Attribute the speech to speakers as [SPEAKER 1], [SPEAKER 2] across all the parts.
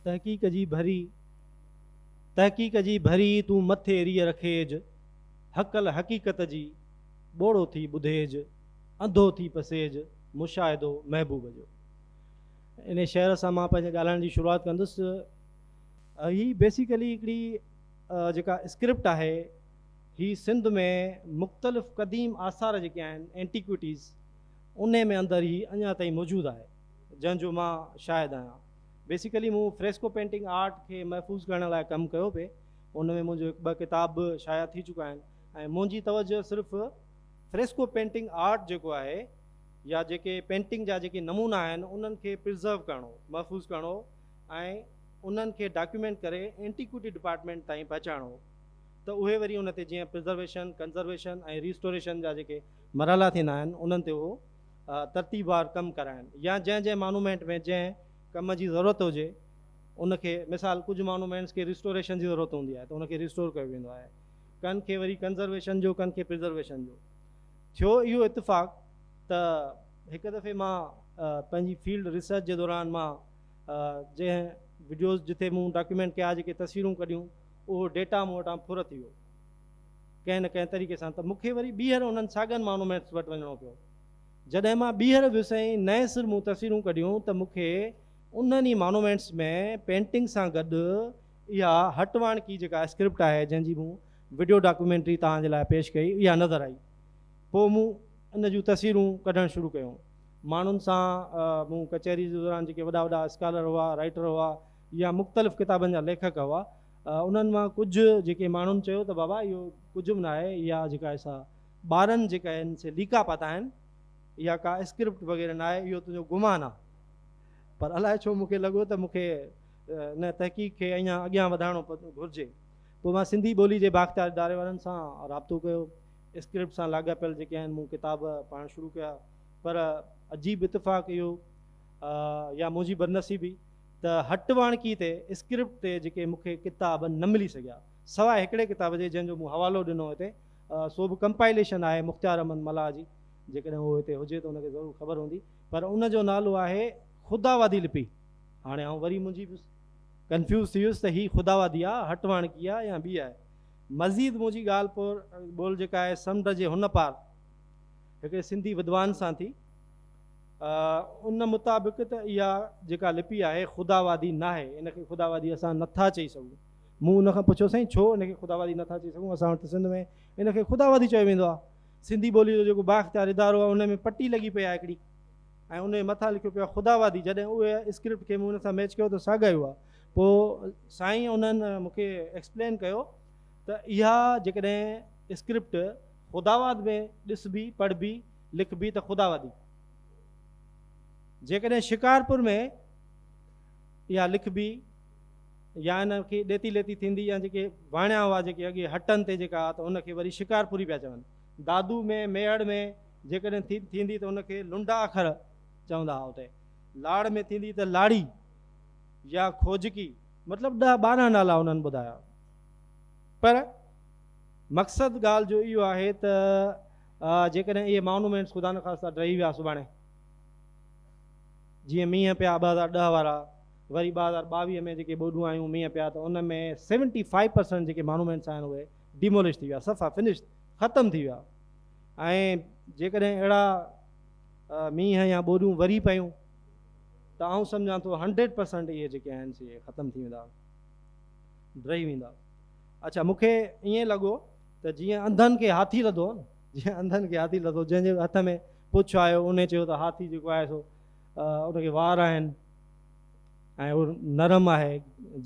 [SPEAKER 1] تحقيق جي ڀري، تحقيق جي ڀري تون مٿي ريء رکيج، هڪل حقيقت جي ٻوڙو ٿي ٻڌيج، انڌو ٿي پسيج، مشاهدو محبوب جو. انهي شعر سان مان پنهنجي ڳالهائڻ جي شروعات ڪندس. هي بيسيڪلي هڪڙي جيڪا اسڪرپٽ آهي، هي سنڌ ۾ مختلف قديم آثار جيڪي آهن، Antiquities، انهي ۾ اندر هي اڃا تائين موجود آهي، جنهن جو مان شاهد آهيان. بيسيڪلي مون فريسڪو پينٽنگ آرٽ کي محفوظ ڪرڻ لاء ڪم ڪيو پئي، ان ۾ منهنجو هڪ ٻه ڪتاب به شايع ٿي چڪا آهن ۽ منهنجي توجه صرف فريسڪو پينٽنگ آرٽ جيڪو آهي يا جيڪي پينٽنگ جا جيڪي نمونا آهن انهن کي پرزرو ڪرڻو، محفوظ ڪرڻو ۽ انهن کي ڊاڪيومينٽ ڪري اينٽيڪوٽي ڊپارٽمينٽ تائين پهچائڻو هو ته اهي وري ان تي جيئن پرزرويشن، ڪنزرويشن ۽ ريسٽوريشن جا جيڪي مرحلا ٿيندا آهن انهن تي اهو ترتيبوار ڪم ڪرائن يا جنهن جنهن مانومينٽ ۾ جنهن ڪم جي ضرورت هجي ان کي مثال ڪجهه مانومينٽس کي ريسٽوريشن جي ضرورت هوندي آهي ته ان کي ريسٽور ڪيو ويندو آهي ڪن کي وري ڪنزرويشن جو ڪن کي پرزرويشن جو. ٿيو اهو اتفاق ته هڪ دفعي مان پنهنجي فيلڊ ريسرچ جي دوران مان جنهن وڊيوز جتي مون ڊاڪيومينٽ ڪيا جيڪي تصويرون ڪڍيون اهو ڊيٽا مون وٽان ڦر ٿي ويو ڪنهن نه ڪنهن طريقي سان ته مون کي وري ٻيهر انهن ساڳن مانومينٽس وٽ وڃڻو پيو. جڏهن مان ٻيهر ويس ۽ نئين سر مون تصويرون ڪڍيون ته مون کي انهن ئي مانومينٽس ۾ پينٽنگ سان گڏ اها هٽواڻڪي جيڪا اسڪرپٽ آهي جنهن جي مون وڊيو ڊاڪيومينٽري توهان جي لاء پيش ڪئي اها نظر آئي. پوء مون ان جون تصويرون ڪڍڻ شروع ڪيون. ماڻهن سان مون ڪچهري جي دوران جيڪي وڏا وڏا اسڪالر هئا، رائيٽر هئا يا مختلف ڪتابن جا ليکڪ هئا انهن مان ڪجهه جيڪي ماڻهن چيو ته بابا اهو ڪجهه به ناهي اها جيڪا آهي سا ٻارن جيڪا آهن سي ليڪا پاتا آهن اها ڪا اسڪرپٽ وغيره ناهي اهو تنهنجو گمان آهي پر الائي ڇو مون کي لڳو ته مون کي ان تحقيق کي اڃا اڳيان وڌائڻو گهرجي پوء مان سنڌي ٻولي جي بااختيار اداري وارن سان رابطو ڪيو اسڪرپٽ سان لاڳاپيل جيڪي آهن مون ڪتاب پڙهڻ شروع ڪيا پر عجيب اتفاق اهو يا منهنجي بدنصيبي ته هٽ واڻڪي تي اسڪرپٽ تي جيڪي مون کي ڪتاب نه ملي سگهيا سواء هڪڙي ڪتاب جي جنهن جو مون حوالو ڏنو هتي سو به ڪمپائليشن آهي مختيار احمد ملاح جي جيڪڏهن هو هتي هجي ته ان کي ضرور خبر هوندي پر ان جو نالو آهي خداوادي لپي هاڻي آئون وري منهنجي به ڪنفيوز ٿي ويس ته هي خداوادي آ هٽ واڻڪي آ يا ٻي آهي مزيد منهنجي ڳالهه پور ٻول جيڪا آهي سمنڊ جي هن پار هڪڙي سنڌي ودوان سان ٿي ان مطابق ته اها جيڪا لپي آهي خداوادي ناهي، ان کي خداوادي اسان نٿا چئي سگهون. مون ان کان پڇيو سائين ڇو ان کي خداوادي نٿا چئي سگهون، اسان وٽ ته سنڌ ۾ ان کي خداوادي چيو ويندو آهي. سنڌي ٻولي جو جيڪو بااختيار ادارو آهي ان ۾ پٽي لڳي پئي آهي هڪڙي ۽ ان جي مٿان لکيو پيو آهي خداوادي، جڏهن اهي اسڪرپٽ کي مون ان سان ميچ ڪيو ته ساڳا ئي هئا. پوء سائين انهن مون کي ايڪسپلين ڪيو ته اها جيڪڏهن اسڪرپٽ خداواد ۾ ڏسبي، پڙهبي، لکبي ته خداوادي. جيڪڏهن شڪارپور ۾ اها لکبي يا ان کي ڏيتي ليتي ٿيندي يا جيڪي واڻيا هئا جيڪي اڳي هٽن تي جيڪا ته ان کي وري شڪارپوري پيا چون. دادو ۾ ميهڙ ۾ جيڪڏهن ٿيندي ته ان کي لنڊا اکر چوندا هئا اتي. لاڙ ۾ ٿيندي ته لاڙي يا کوجڪي مطلب ڏهه ٻارهن نالا انهن ٻڌايا. پر مقصد ڳالهه جو اهو آهي ته جيڪڏهن اهي مانومينٽس خدا نخواسته ڊهي ويا سڀاڻي جيئن مينهن پيا 2010 وارا وري 2022 ۾ جيڪي ٻوڏون آيون مينهن پيا ته ان ۾ 75% جيڪي مانومينٽس آهن اهي ڊيمولش ٿي ويا صفا فنش ختم ٿي ويا ۽ جيڪڏهن اهڙا مينهن يا ٻوڏون وري پيون ته آئون سمجهان ٿو 100% اهي جيڪي آهن سي ختم ٿي ويندا ڊهي ويندا. اڇا مون کي ائين لڳو ته جيئن انڌن کي هاٿي لڌو نه، جيئن انڌن کي هاٿي لڌو، جنهن جي هٿ ۾ پڇ آيو انهي چيو ته هاٿي جيڪو آهي سو ان کي وار آهن ۽ اهو نرم آهي،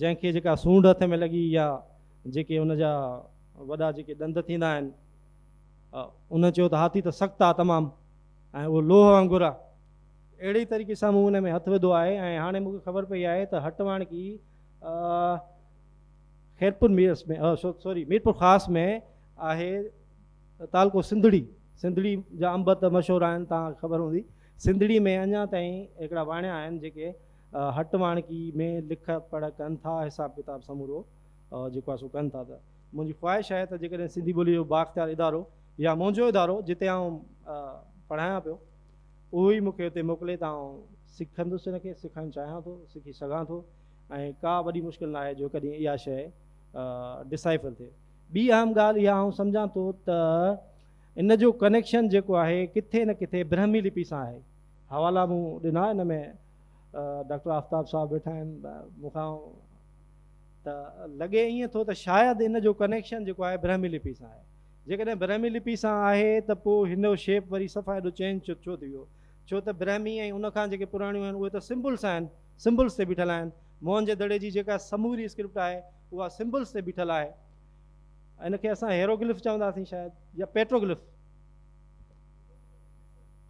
[SPEAKER 1] جنهن کي جيڪا سونڍ هٿ ۾ لڳي يا جيڪي ان جا وڏا جيڪي ڏند ٿيندا آهن ان چيو ته هاٿي ته سخت آهي تمام ۽ اهو لوهه وانگر آهي. اهڙي طريقي سان مون ان ۾ هٿ وڌو آهي ۽ هاڻي مون کي خبر پئي آهي ته هٽواڻڪي خيرپور ميرس ۾ سوري ميرپور خاص ۾ آهي تعلقو سنڌڙي سنڌڙي جا انب ته مشهور آهن توهان کي خبر هوندي سنڌڙي ۾ اڃا تائين هڪڙا واڻيا آهن جيڪي هٽ واڻڪي ۾ لک پڙهه ڪن ٿا حساب ڪتاب سمورو جيڪو آهي سو ڪن ٿا ته منهنجي خواهش آهي ته جيڪڏهن سنڌي ٻولي جو بااختيار ادارو يا منهنجو ادارو جتي آئون پڙهايان پيو اهو ئي مون کي اتي موڪلي ته آئون سکندس ان کي سکڻ چاهيان ٿو سکي سگهان ٿو. ۽ ڪا وڏي مشڪل ناهي جو ڪڏهن اها شيء ڊسائفر ٿئي. ٻي اهم ڳالهه اها آئون سمجهان ٿو ته ان جو ڪنيڪشن جيڪو آهي ڪٿي نه ڪٿي برهمي لپي سان آهي. حوالا مون ڏنا ان ۾ ڊاڪٽر آفتاب صاحب ويٺا آهن مون کان ته لڳي ائين ٿو ته شايد ان جو ڪنيڪشن جيڪو آهي برهمي لپي سان آهي. جيڪڏهن برهمي لپي سان آهي ته پوء هن جو شيپ وري صفا ايڏو چينج ڇو ٿي ويو؟ ڇو ته برهمي ۽ ان کان جيڪي پراڻيون آهن اهي ته سمبلس آهن، سمبلس تي بيٺل آهن. موهن جي دڙي جي جيڪا سموري اسڪرپٽ آهي اها سمبلس تي بيٺل آهي. ان کي اسان هيروگلف چونداسين شايد يا پيٽروگلف.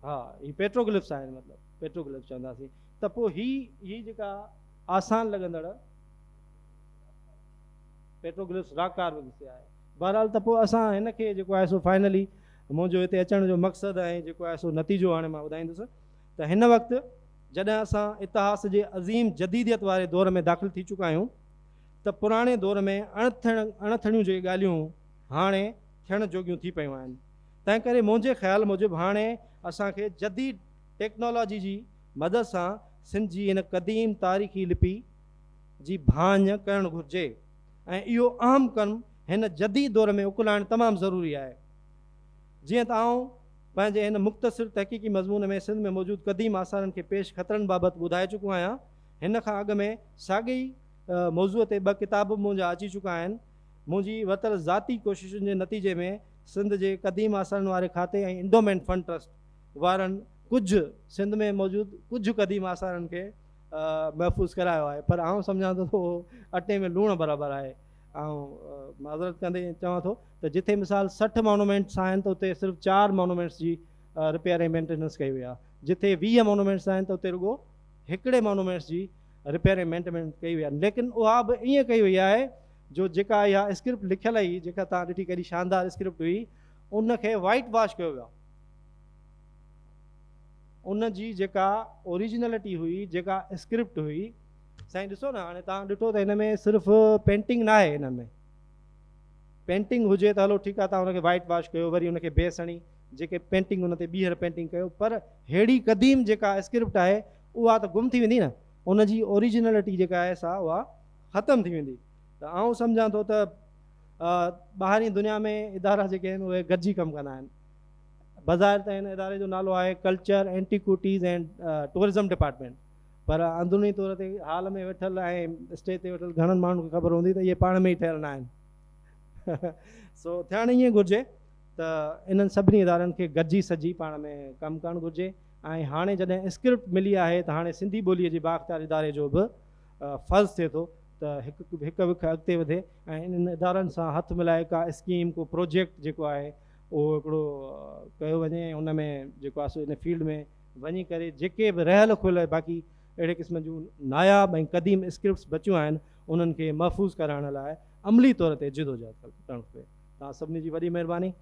[SPEAKER 1] ها هي پيٽروگلفس آهن مطلب پيٽروگلف چونداسين ته پوء هي هي جيڪا آسان لڳندڙ پيٽروگلفس راڪ ڪارونگس تي آهي. بهرحال ته پوء اسان هن کي جيڪو آهي سو فائنلي منهنجو هتي اچڻ جو مقصد ۽ جيڪو آهي سو نتيجو هاڻي مان ٻڌائيندس ته هن وقت جڏهن اسان اتهاس جي عظيم جديديت واري دور ۾ داخل ٿي چڪا آهيون ته پراڻي دور ۾ اڻ اڻٿڻيون جيڪي ڳالهيون هاڻي ٿيڻ جوڳيون ٿي پيون آهن تنهنڪري منهنجي خيال موجب هاڻي اسان کي جديد ٽيڪنالاجي جي مدد سان سنڌ جي هن قديم تاريخي لپي جي ڀاڃ ڪرڻ گهرجي ۽ اهو اهم ڪم هن جديد دور ۾ اڪلائڻ تمام ضروري آهي. جيئن ته آئون پنهنجي هن مختصر تحقيقي مضمون ۾ سنڌ ۾ موجود قديم آثارن کي پيش خطرن بابت ٻڌائي چڪو آهيان. هن کان اڳ ۾ ساڳئي ئي موضوع تي ٻه ڪتاب به منهنجا اچي چڪا آهن. منهنجي ورتل ذاتي ڪوششن جي نتيجي ۾ سنڌ جي قديم آثارن واري کاتي ۽ انڊومينٽ فنڊ ٽرسٽ وارن ڪجهه سنڌ ۾ موجود ڪجهه قديم آثارن کي محفوظ ڪرايو آهي پر آئون سمجهان ٿو ته اهو اٽي ۾ لوڻ برابر آهي. آئون معذرت ڪندي چوان ٿو ته جتي مثال 60 مونومينٽس آهن ته اتي صرف 4 مونومينٽس جي رپيئر ۽ مينٽيننس ڪئي وئي آهي. جتي 20 مونومينٽس آهن ته اتي رڳو هڪڙي مونومينٽس جي رپيئر ۽ مينٽيننس ڪئي وئي آهي. ليڪن اها به ائين ڪئي وئي آهي جو جيڪا اها اسڪرپٽ لکيل هئي جيڪا توهان ڏٺي ڪيڏي شاندار اسڪرپٽ هئي ان کي وائيٽ واش ڪيو ويو آهي. ان جي جيڪا اوريجنلٽي هئي جيڪا اسڪرپٽ هئي سائين ڏسو نه هاڻي توهان ڏٺو ته هن ۾ صرف پينٽنگ نه آهي هن ۾ پينٽنگ هجي ته هلو ٺيڪ آهي توهان ان کي وائيٽ واش ڪيو وري ان کي بيس هڻي جيڪي پينٽنگ ان تي ٻيهر پينٽنگ ڪيو پر ههڙي قديم جيڪا اسڪرپٽ آهي اها ته گم ٿي ويندي نه ان جي اوريجنلٽي جيڪا آهي سا اها ختم ٿي ويندي ته آئون سمجهان ٿو ته ٻاهرين دنيا ۾ ادارا جيڪي آهن اهي گڏجي ڪم ڪندا آهن بظاهر ته هن اداري جو نالو آهي ڪلچر، اينٽيڪوٽيز اينڊ ٽوئرزم ڊپارٽمينٽ پر اندروني طور تي هال ۾ ويٺل ۽ اسٽيج تي ويٺل گهڻن ماڻهن کي خبر هوندي ته اهي پاڻ ۾ ئي ٺهيل نه آهن. سو ٿيڻ ائين گهرجي ته انهن سڀني ادارن کي گڏجي سجي پاڻ ۾ ڪم ڪرڻ گهرجي ۽ هاڻي جڏهن اسڪرپٽ ملي آهي ته هاڻي سنڌي ٻوليء جي بااختيار اداري جو به فرض ٿئي ٿو ته هڪ هڪ وک اڳتي وڌي ۽ انهن ادارن سان هٿ ملائي ڪا اسڪيم ڪو پروجيڪٽ جيڪو آهي اهو هڪڙو ڪيو وڃي ۽ ان ۾ جيڪو آهي سو ان فيلڊ ۾ وڃي ڪري جيڪي به رهيل کهيل باقي اهڙي قسم جون ناياب ۽ قديم اسڪرپٽس بچيون آهن انهن کي محفوظ ڪرائڻ لاء عملي طور تي جدوجهد ڪرڻ کپي. توهان سڀني جي وڏي مهرباني.